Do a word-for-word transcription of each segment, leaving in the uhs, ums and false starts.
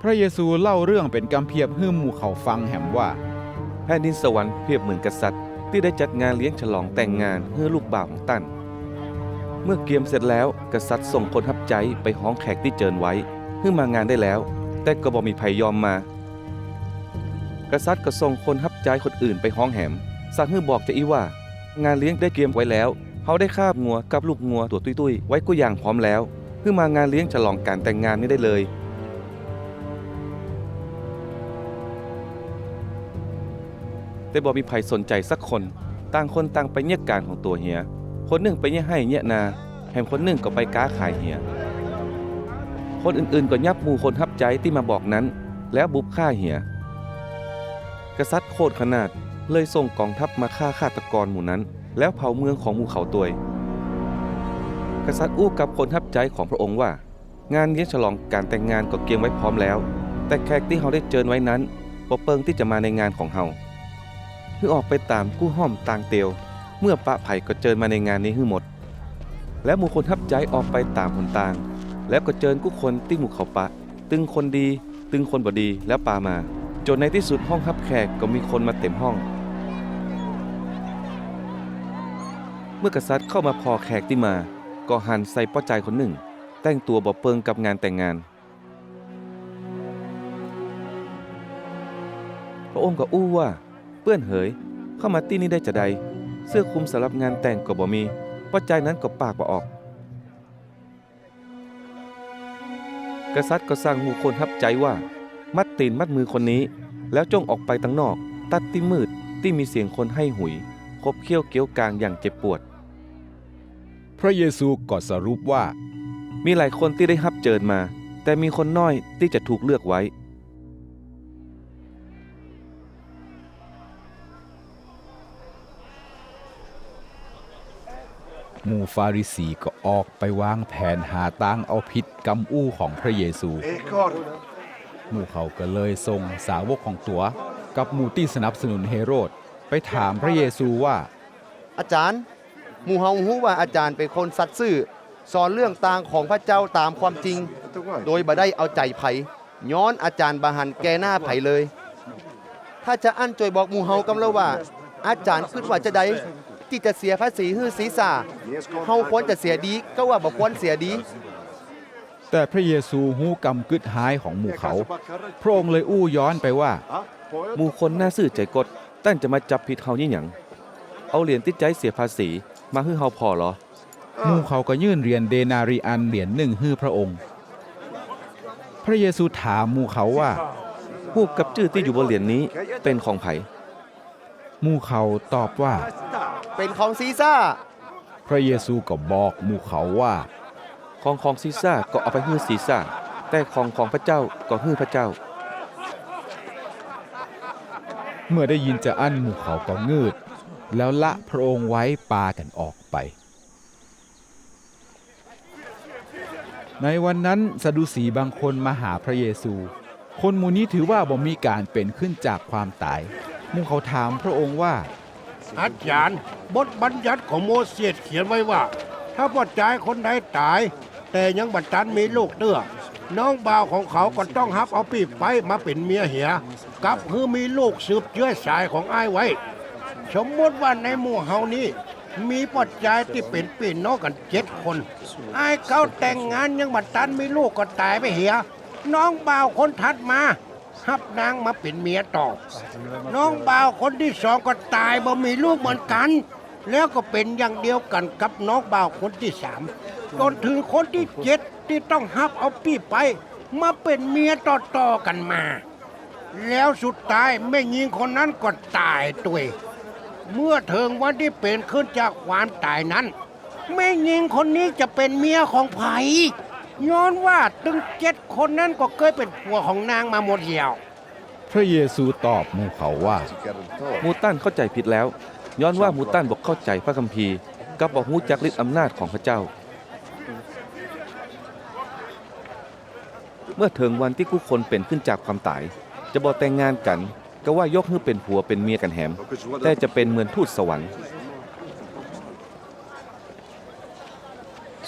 พระเยซูเล่าเรื่องเป๋นกำเผียบหื้อหมู่เขาฟังแหมว่า แผ่นดินสวรรค์เปรียบเหมือนกษัตริย์ตี้ได้จัดงานเลี้ยงฉลองแต่งงานหื้อลูกบ่าวของต้าน เมื่อเกียมเสร็จแล้ว กษัตริย์ส่งคนฮับใจ๊ไปฮ้องแขกตี้เจิญไว้ หื้อมางานได้แล้ว แต่ก็บ่มีใผยอมมา กษัตริย์ก็ส่งคนฮับใจ๊คนอื่นไปฮ้องแหม สั่งหื้อบอกจาอี้ว่า งานเลี้ยงได้เกียมไว้แล้ว เฮาได้คาบงัวกับลูกงัวตั๋วตุ้ยๆ ไว้กู้อย่างพร้อมแล้ว หื้อมางานเลี้ยงฉลองก๋านแต่งงานนี้ได้เลย แต่บ่มีใผสนใจ๋สักคน ต่างคนต่างไปเยียะก๋านของตั๋วเหีย คนนึ่งไปเยียะไฮ่เยียะนา แหมคนนึ่งก็ไปก๊าขายเหีย คนอื่นๆ ก็ยับหมู่คนฮับใจ๊ตี้มาบอกนั้น แล้วบุบฆ่าเหีย กษัตริย์โขดขนาด เลยส่งก๋องทัพมาฆ่าฆาตกรหมู่นั้น แล้วเผาเมืองของหมู่เขาตวย กษัตริย์อู้กับคนฮับใจ๊ของพระองค์ว่า งานเลี้ยงฉลองก๋านแต่งงานก็เกียมไว้พร้อมแล้ว แต่แขกตี้เฮาได้เจิญไว้นั้น บ่เปิงตี้จะมาในงานของเฮา หื้อออกไปต๋ามกู้ฮ่อมตางเตียว เมื่อปะใผก็เจิญมาในงานนี้หื้อหมด แล้วหมู่คนฮับใจ๊ออกไปต๋ามหนตาง แล้วก็เจิญกู้คนตี้หมู่เขาปะ ตึงคนดี ตึงคนบ่ดี แล้วปามา จ๋นในตี้สุดห้องฮับแขกก็มีคนมาเต๋มห้อง เมื่อกษัตริย์เข้ามาผ่อแขกตี้มา ก็หันใส่ป้อจายคนนึ่ง แต่งตั๋วบ่เปิงกับงานแต่งงาน พระองค์ก็อู้ว่า เปื้อนเหย เข้ามาตี้นี่ได้จาใด เสื้อคลุมสำหรับงานแต่งก็บ่มี ป้อจายนั้นก็ปากบ่ออก กษัตริย์ก็สั่งหมู่คนฮับใจ๊ว่า มัดตี๋นมัดมือคนนี้ แล้วจ้งออกไปตังนอก ตัดตี้มืด ตี้มีเสียงคนไห้หุย ขบเขี้ยวเกี้ยวกางอย่างเจ็บปวด พระเยซูก็สรุปว่า มีหลายคนตี้ได้ฮับเจิญมา แต่มีคนน้อยตี้จะถูกเลือกไว้ หมู่ฟาริสีก็ออกไปวางแผนหาตางเอาผิดกำอู้ของพระเยซู หมู่เขาก็เลยส่งสาวกของตั๋ว กับหมู่ตี้สนับสนุนเฮโรด ไปถามพระเยซูว่า อาจ๋ารย์ หมู่เฮาฮู้ว่าอาจ๋ารย์เป๋นคนสัตย์ซื่อ สอนเรื่องตางของพระเจ้าต๋ามความจริง โดยบ่ได้เอาใจ๋ใผ ย้อนอาจ๋ารย์บ่หันแก่หน้าใผเลย ถ้าจาอั้นจวยบอกหมู่เฮากำเล่าว่า อาจ๋ารย์กึ๊ดว่าจาใด ตี้จะเสียภาษีหื้อซีซาร์ เฮาควรจะเสียดี กาว่าบ่ควรเสียดี แต่พระเยซูฮู้กำกึ๊ดฮ้ายของหมู่เขา พระองค์เลยอู้ย้อนไปว่า หมู่คนหน้าซื่อใจ๋ก๊ด ต้านจะมาจับผิดเฮายี่หยัง เอาเหรียญตี้ใจ๊เสียภาษีมาหื้อเฮาผ่อลอ หมู่เขาก็ยื่นเหรียญเดนาริอันเหรียญนึ่งหื้อพระองค์ พระเยซูถามหมู่เขาว่า ฮูปกับจื้อตี้อยู่บนเหรียญนี้เป๋นของใผ หมู่เขาตอบว่า เป๋นของซีซาร์ พระเยซูก็บอกหมู่เขาว่า ของของซีซาร์ก็เอาไปหื้อซีซาร์ แต่ของของพระเจ้าก็หื้อพระเจ้า เมื่อได้ยินจาอั้นหมู่เขาก็งืด แล้วละพระองค์ไว้ปากั๋นออกไป ในวันนั้นสะดูสีบางคนมาหาพระเยซู คนหมู่นี้ถือว่าบ่มีก๋านเป๋นขึ้นจากความต๋าย หมู่เขาถามพระองค์ว่า อาจ๋ารย์ บทบัญญัติของโมเสสเขียนไว้ว่า ถ้าป้อจายคนใดต๋าย แต่ยังบ่ตันมีลูกเตื้อ น้องบ่าวของเขาก็ต้องฮับเอาปี้ใป๊มาเป๋นเมียเหีย กับหื้อมีลูกสืบเจื๊อสายของอ้ายไว้ สมมุติว่าในหมู่เฮานี้ มีป้อจายตี้เป๋นปี้น้องกั๋นเจ็ดคน อ้ายเขาแต่งงานยังบ่ตันมีลูกก็ต๋ายไปเหีย น้องบ่าวคนถัดมา ฮับนางมาเป๋นเมียต่อ น้องบ่าวคนตี้สองก็ต๋ายบ่มีลูกเหมือนกั๋น แล้วก็เป๋นอย่างเดียวกั๋นกับน้องบ่าวคนตี้สาม จ๋นเถิงคนตี้เจ็ดตี้ต้องฮับเอาปี้ใป๊มาเป๋นเมียต่อๆ กั๋นมา แล้วสุดท้ายแม่ญิงคนนั้นก็ต๋ายตวย เมื่อเถิงวันตี้เป๋นขึ้นจากความต๋ายนั้น แม่ญิงคนนี้จะเป๋นเมียของใผ ย้อนว่าตึงเจ็ดคนนั้นก็เกยเป๋นผัวของนางมาหมดแล้ว พระเยซูตอบหมู่เขาว่า หมู่ต้านเข้าใจ๋ผิดแล้ว ย้อนว่าหมู่ต้านบ่เข้าใจ๋พระคัมภีร์ กับบ่ฮู้จักฤทธิ์อำนาจของพระเจ้า เมื่อเถิงวันตี้กู้คนเป๋นขึ้นจากความต๋าย จะบ่แต่งงานกั๋น กาว่ายกหื้อเป๋นผัวเป๋นเมียกั๋นแหม แต่จะเป๋นเหมือนทูตสวรรค์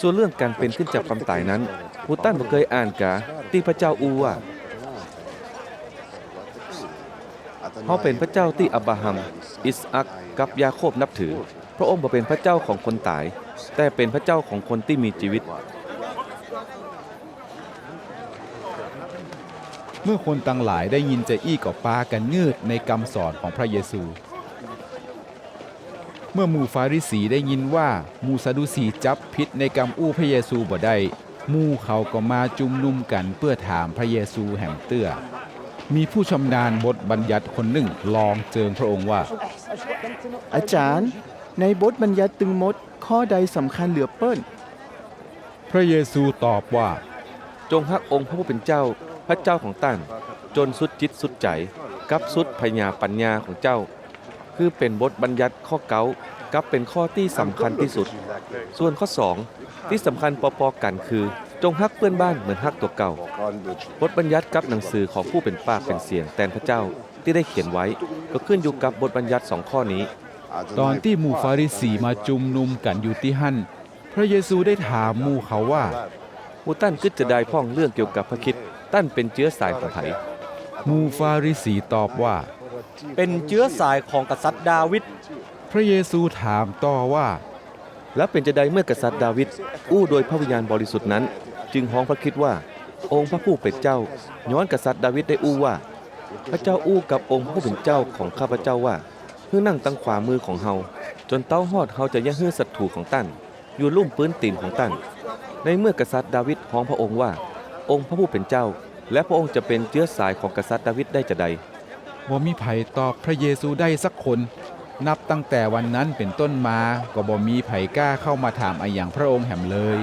ส่วนเรื่องก๋านเป๋นขึ้นจากความต๋ายนั้น หมู่ต้านบ่เกยอ่านกา ตี้พระเจ้าอู้ว่า เฮาเป๋นพระเจ้าตี้อับราฮัม อิสอัค กับยาโคบนับถือ พระองค์บ่เป๋นพระเจ้าของคนต๋าย แต่เป๋นพระเจ้าของคนตี้มีจีวิต เมื่อคนตังหลายได้ยินจาอี้ก็ปากั๋นงืดในกำสอนของพระเยซู เมื่อหมู่ฟาริสีได้ยินว่าหมู่สะดูสีจับผิดในกำอู้พระเยซูบ่ได้ หมู่เขาก็มาจุมนุมกั๋นเปื้อถามพระเยซูแหมเตื้อ มีผู้ชำนาญบทบัญญัติคนนึ่งลองเจิงพระองค์ว่า อาจ๋ารย์ ในบทบัญญัติตึงหมดข้อใดสำคัญเหลือเปิ้น พระเยซูตอบว่า จงฮักองค์พระผู้เป๋นเจ้า พระเจ้าของต้าน จนสุดจิตสุดใจ๋ กับสุดผญาปั๋ญญาของเจ้า คือเป๋นบทบัญญัติข้อเก๊า กับเป๋นข้อตี้สำคัญตี้สุด ส่วนข้อสอง ตี้สำคัญปอๆ กั๋นคือ จงฮักเปื้อนบ้านเหมือนฮักตั๋วเก่า บทบัญญัติกับหนังสือของผู้เป๋นปากเป๋นเสียงแตนพระเจ้า ตี้ได้เขียนไว้ ก็ขึ้นอยู่กับบทบัญญัติสองข้อนี้ ต๋อนตี้หมู่ฟาริสีมาจุมนุมกั๋นอยู่ตี้หั้น พระเยซูได้ถามหมู่เขาว่า หมู่ต้านกึ๊ดจาใดพ่องเรื่องเกี่ยวกับพระคริสต์ ต้านเป๋นเจื๊อสายของใผ หมู่ฟาริสีตอบว่า เป๋นเจื๊อสายของกษัตริย์ดาวิด พระเยซูถามต่อว่า แล้วเป๋นจาใดเมื่อกษัตริย์ดาวิดอู้โดยพระวิญญาณบริสุทธิ์นั้น จึงฮ้องพระคริสต์ว่า องค์พระผู้เป๋นเจ้า ย้อนกษัตริย์ดาวิดได้อู้ว่า พระเจ้าอู้กับองค์พระผู้เป๋นเจ้าของข้าพเจ้าว่า หื้อนั่งตังขวามือของเฮา จนเต๊าฮอดเฮาจะเยียะหื้อศัตรู๋ของต้าน อยู่ลุ่มปื๊นตี๋นของต้าน ในเมื่อกษัตริย์ดาวิดฮ้องพระองค์ว่า องค์พระผู้เป๋นเจ้า และพระองค์จะเป๋นเจื๊อสายของกษัตริย์ดาวิดได้จาใด บ่มีใผตอบพระเยซูได้สักคน นับตั้งแต่วันนั้นเป๋นต้นมา ก็บ่มีใผกล้าเข้ามาถามอะหยังพระองค์แหมเลย